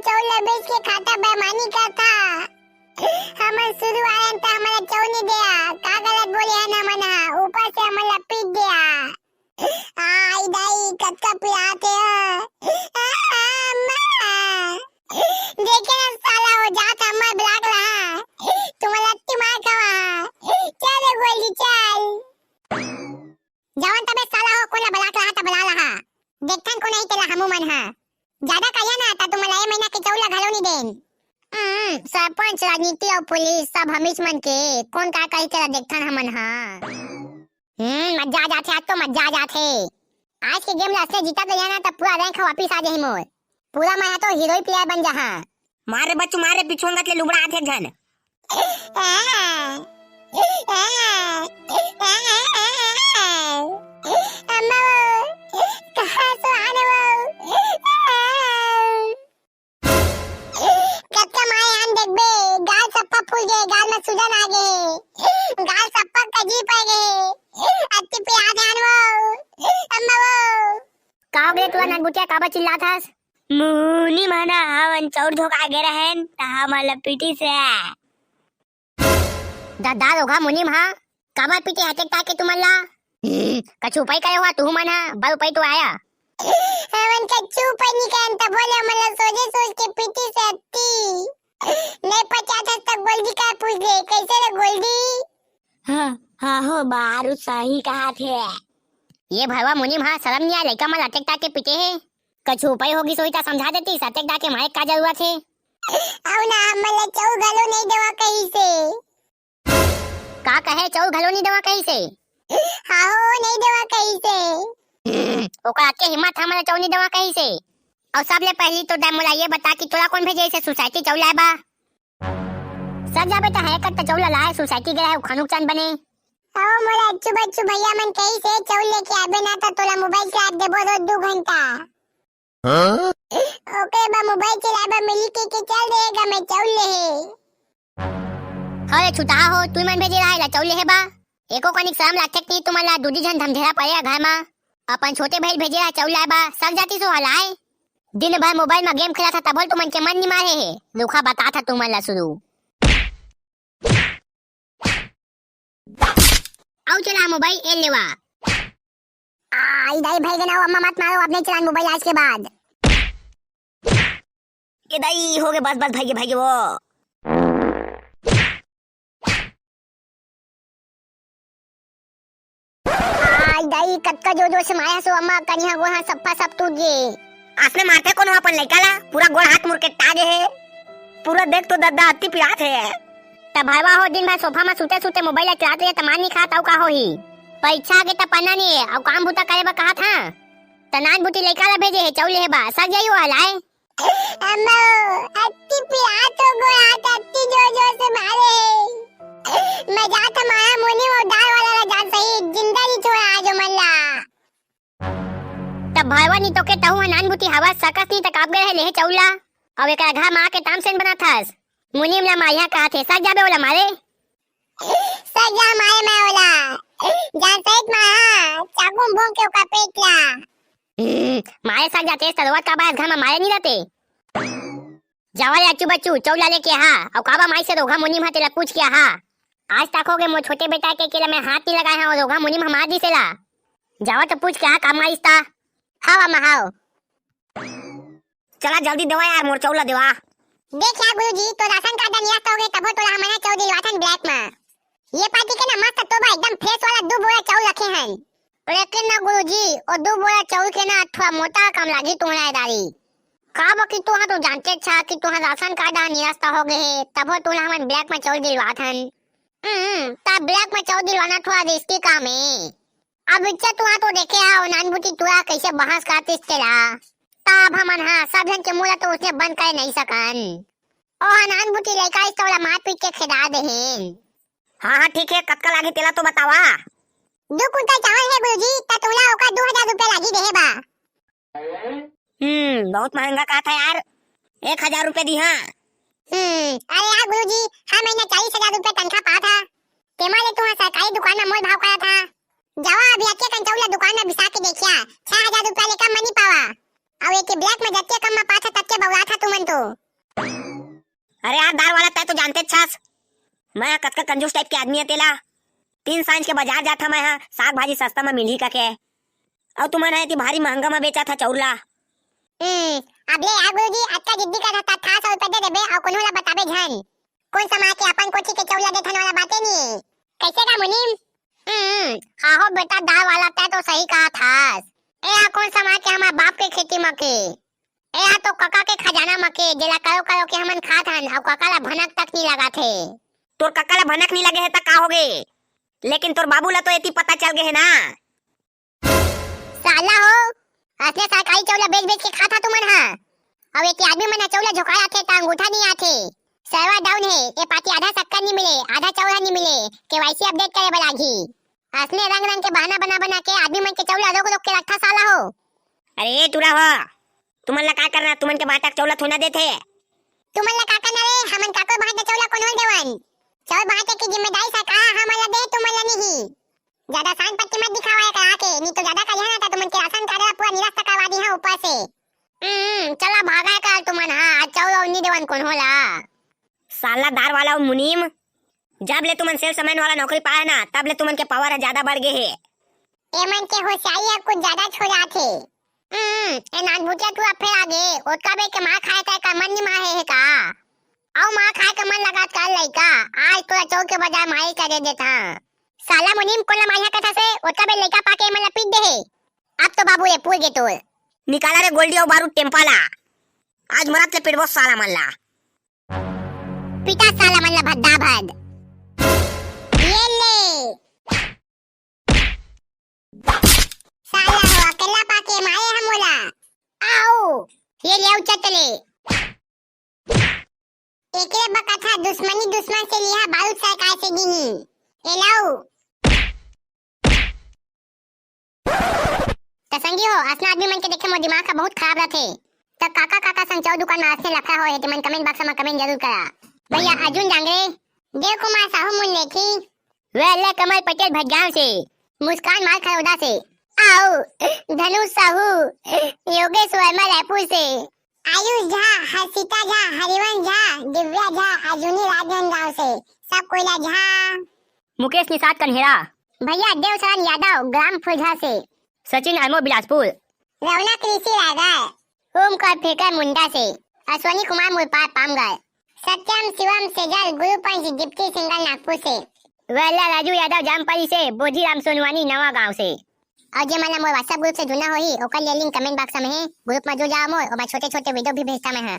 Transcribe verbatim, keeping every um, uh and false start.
चौल ल बेच के खाता, बेईमानी करथा। हमन शुरू आयन त हमन ला चौल नी देया। का गलत बोले हन हमन हा? ऊपर से हमन ला पीट देया। आई दाई, कतका पिरात हे। आ, आ, अम्मा। देखे ना साला, वो जात हमर block ला। तुमन ला अत्ती मार खावा। चल रे गोल्डी, चल। जवन तबे साला हो, कोन ला block ला हा त बला ला हा। देखथन कोन आही तेला हमू मन हा। जादा कहिया ना त तुमन ला ए महीना के चौल ला घलो नी देन। हम्म, सरपंच, राजनीति अउ पुलिस सब हमीच मन के, कोन का कही तेला देखथन हमन हा। हम्म, मजा आ जाथे, आज तो मजा आ जाथे। आज के game ला असने जीता गया ना त पूरा rank वापिस आ जाही मोर। पूरा मैं तो hero player बन जाहा। मार रे बच्चू, मार रे, पीछू अंगत ले लुबड़ा आथे एक झन। अम्मा वो, कहाँ से आने वो? कतका मारे आन देखबे, गाल सप्पा फूल गे, गाल में सूजन आ गे, गाल सप्पा कजी पड़ गे, अति पिरात हे आन वो, अम्मा वो। का हो गे तुला ननबुटिया, काबर चिल्लात हस? मुनी मन हा हमन चौर धोखा गे रहेन, त हमन ला पीटिस हे। ददा रोगहा मुनीम हा, काबर पीटे हटेक ताके तुमन ला? हम्म, कछु उपाय करे हुआ तुहू मन हा, बड़ उपाय तो आया। हमन कछु उपाय नी करन, तभो ले हमन ला सोझे सोझ के पीटिस हे अत्ती। नहीं पचात हस त गोल्डी का पूछ ले, कैसे रे गोल्डी? हाँ, हाँ हो बारू, सही कहाथे। ये भरवा मुनीम हा, शरम नी आय, लइका मन ला अतेक ताके पीटे हे। कछु उपाय होगिस होही त समझा देतिस, अतेक ताके मारे का जरूरत हे? अउ ना, हमन ला चौल घलो नहीं देवा कहिसे। का कहे, चौल घलो नी देवा कहिसे? हाँ हो, नहीं देवा कहिसे। हम्म, ओकर अतके हिम्मत, हमन ला चौल नी देवा कहिसे। अउ सबले पहिली तो दाई मोला ये बता कि तोला कोन भेजे हे society चौल लाए बा? सर जाबे त है कत चौल लाए, society गे रहे, खानुक चांद बने। ओ मोला अच्छू बच्चू भैया मन कहिसे चौल लेके आबे ना त तोला mobile चला देबो रोज दू घंटा। हाँ? ओकरे बाद mobile चलाए बर मिली के, के चल देगा मैं चौल ले हे। अरे छुतहा हो, तुमन भेजे रहा एला चौल ले हे बा। एको कनिक शरम लागथे कि नहीं तुमन ला? दूदी झन धमधेरा पड़े हे घर मा। अपन छोटे भाई भेजे रहा चौल लाए बा, सब जाति सो हलाए। दिन भर mobile मा game खेलत हा, तभो ले तुमन के मन नी मारे हे। रुखा बतात हा तुमन ला शुरू। अउ चला mobile ए लेवा। आई दाई, भई गे ना वो, अम्मा मत मारो, अब नहीं चलान mobile आज के बाद। ए दाई, हो गे, बस, बस, भई गे, भई गे वो। आई दाई, कतका जोर जोर से मारे हस वो अम्मा, कनिहा गोड़ हाथ सप्पा सब टूट गे। असने मारथे कोनो अपन लइका ला, पूरा गोड़ हाथ मुरकेटा गे हे। पूरा देख तो दद्दा अत्ती पिरात हे। त भाईवा हो, दिन भर सोफा म सुते सुते mobile ला चलात रहे त मार नी खात, अउ का होही? परीक्षा आगे त पढ़ना नी हे, अउ काम बूता करे बर कहत हा। त नान बुटी लइका ला भेजे हे चौल लेहे बर, सर जाई वो हलाए। अम्मा, अत्ती पिरात हो गोड़ हाथ, अत्ती जोर जोर से मारे हे। मैं जात हा मारा मुनीम अउ दार वाला ला जान सही, जिंदा नी छोड़ा आज ओमन ला। त भाईवा नी तो के तहू ह नान बुटी हवस, सकस नी त काबर गे रहे लेहे चौल ला। अउ एकरा घर मा आके तामसेन बनात हस। मुनीम ला मारिहा कहत हे, सर जाबे ओला मारे। सर जा मारे मैं ओला। जान सहित मारा, चाकू म भोंक के ओकर पेट ला। हम्म, मारे सर जाते त रोवत काबर हस, घर मा मारे नी रहते। जावा ले अच्छू बच्चू, चौल ला लेके आ, अउ काबर मारिस हे रोगहा मुनीम हा तेला पूछ के आ। आज तक हो गे मोर छोटे बेटा के, के ला मैं हाथ नी लगाए हव, रोगहा मुनीम हा मार दिस एला। जावा त पूछ के आ, का मारिस ता। हाव अम्मा, हाव। चला जल्दी देवा यार, मोर चौल ला देवा। देख यार गुरुजी, तोर राशन कार्ड ला निरस्त हो गे, तभो तोला हमन ह चौल दिलवाथन black मा। ये पाती के ना मस्त तोबा एकदम fresh वाला दू बोरा चौल रखे हन। लेकिन ना गुरुजी, ओ दू बोरा चौल के ना थोड़ा मोटा कम लागी तुहला ए दारी। काबर कि तुहा तो जानते छा कि तुहा राशन कार्ड ह निरस्त हो गे हे, तभो तुला हमन black मा चौल दिलवाथन। हम्म, त black मा चौल दिलवाना थोड़ा risky काम हे। अब इच्छा तुहा तो देखे हा, ओ नानबुटी टूरा कैसे बहस करतिस तेला। त अब हमन हा सब झन के मुंह ला तो उसने बंद करे नहीं सकन। ओ हा नानबुटी लइका इस तोला मार पीट के खेदा देहेन। हाँ, हाँ, ठीक हे, कतका लागी तेला तो बतावा। दू कुंटल चावल हे गुरुजी, त तुला ओकर दू हजार रुपया लागी देहे बा। हम्म, बहुत महंगा कहत हा यार, एक हजार रुपया दिहा। हम्म, अरे यार गुरुजी, हर महीना चालीस हजार रुपया तनखा पात हा, तेमा ले तुहा सरकारी दुकान मा मोल भाव करत हा। जावा अभी अतके कन चौल ला दुकान मा बिसा के देखिया, छह हजार रुपया ले कम मा नी पावा। अउ एती ब्लैक में जतके कम में पाथा ततके बउराथा तुमन तो। अरे यार दार वाला, तैं तो जानते छस, मैं कतका कंजूस टाइप के आदमी हे तेला। तीन सांझ के बाजार जाथा मैं हा, साग भाजी सस्ता में मिलही कके। अउ तुमन हा एती भारी महंगा में बेचाथा चउर ला। हम्म, अब ले यार गुरुजी, अतका जिद्दी करथा, था सौ रुपया दे देबे अउ कोनो ला बताबे झन। कोन समाज के अपन कोठी के चउर ला देथन वाला बाते नी। कइसे गा मुनीम? हम्म, हाहो बेटा, दार वाला, तैं तो सही कहाथस। ए, आ कोन समाज के हमर बाप के खेती म के? ए, आ तो कका के खजाना म के, जेला करो करो के हमन खात हन, अउ कका ला भनक तक नी लगाथे। तोर कका ला भनक नी लगे हे त का होगे, लेकिन तोर बाबू ला तो एती पता चल गे हे ना। साला हो, असने सरकारी चउर ला बेच बेच के खाता तुमन हा। अउ एती आदमी मन हा चउर ला झोंकाय आथे त अंगूठा नी आथे। सर्वर डाउन हे, ए पाती आधा शक्कर नी मिले, आधा चउर हा नी मिले, केवाईसी अपडेट करे बर लागही। असने रंग रंग के बहाना बना बना के आदमी मन के चउर ला रोक रोक के रखथा साला हो। अरे ए टूरा हो, तुमन ला का करना, तुमन के बांटा के चउर ला थोड़ी ना देथे। तुमन ला का करना रे, हमन काकर बांटा चउर ला कोनो ल देवन? चउर बांटे के जिम्मेदारी सरकार हा हमन ला दे, तुमन ला नहीं। जादा शान पट्टी मत दिखावा एकरा आके, नी तो जादा करिहा ना त तुमन के राशन कार्ड ला पूरा निरस्त करवा दिहा ऊपर से। हम्म, चला भागा कर तुमन हा, आज चउर नी देवन कोनो ला। साला दार वाला अउ मुनीम, जब ले तुमन सेल्समैन वाला नौकरी पाए ना, तब ले तुमन के पावर ह जादा बढ़ गे हे। एमन के होशियारी ह कुछ जादा हो जाथे। हम्म, ए नानभुटिया तू अब फेर आगे, ओतका बेर के मार खाए तैं का मन नी मारे हे का? अउ मार खाए के मन लगात कर लइका, आज तोला चउर के बजाय मारी करे देता। साला मुनीम कोन ला मारिहा कथा से, ओतका बेर लइका पाके एमन ला पीट दे हे। अब तो बाबू रे पूर गे तोर। निकाला रे गोल्डी अउ बारूद टेम्पा ला, आज मरत ले पिटबो साला मन ला। पिटा साला मन ला भद्दा भद। ये ले। साला हो अकेला पाके मारे ह मोला। आओ। ये ले आओ चटले। एकरे बकत हा दुश्मनी दुश्मन से लिहा बारूद सरकार से गिनी। ए लाओ। त संगी हो, असना आदमी मन के देखे मोर दिमाग ह बहुत खराब रथे। त काका काका संग चौक दुकान म असने लफड़ा होए हे, तेमन comment box म comment जरूर करा। भैया अर्जुन डांगरे, देव कुमार साहू मुन लेखी, वेले कमल पटेल भटगांव से, मुस्कान माल खरोदा से, आओ धनुष साहू, योगेश वर्मा रायपुर से, आयुष झा, हर्षिता झा, हरिवंश झा, दिव्या झा, अर्जुनी राजनांदगांव से, सब कोई ला झा। मुकेश निषाद कन्हेरा। भैया देवशरण यादव ग्राम फुलझा से। सचिन अरमो बिलासपुर। रौनक ऋषि रायगढ़। ओमकार फेकर मुंडा से। अश्वनी कुमार मुरपार पामगढ़। सत्यम शिवम सेजल गुरु पंच डिप्टी सिंगल नागपुर से। वैला राजू यादव जामपाली से। बोधीराम सोनवानी नवा गांव से। अउ जे मन ला मोर WhatsApp group से जुड़ना होही, ओकर लिए link comment box में हे, group में जुड़ जाओ मोर, ओमा छोटे-छोटे video भी भेजता मैं हा।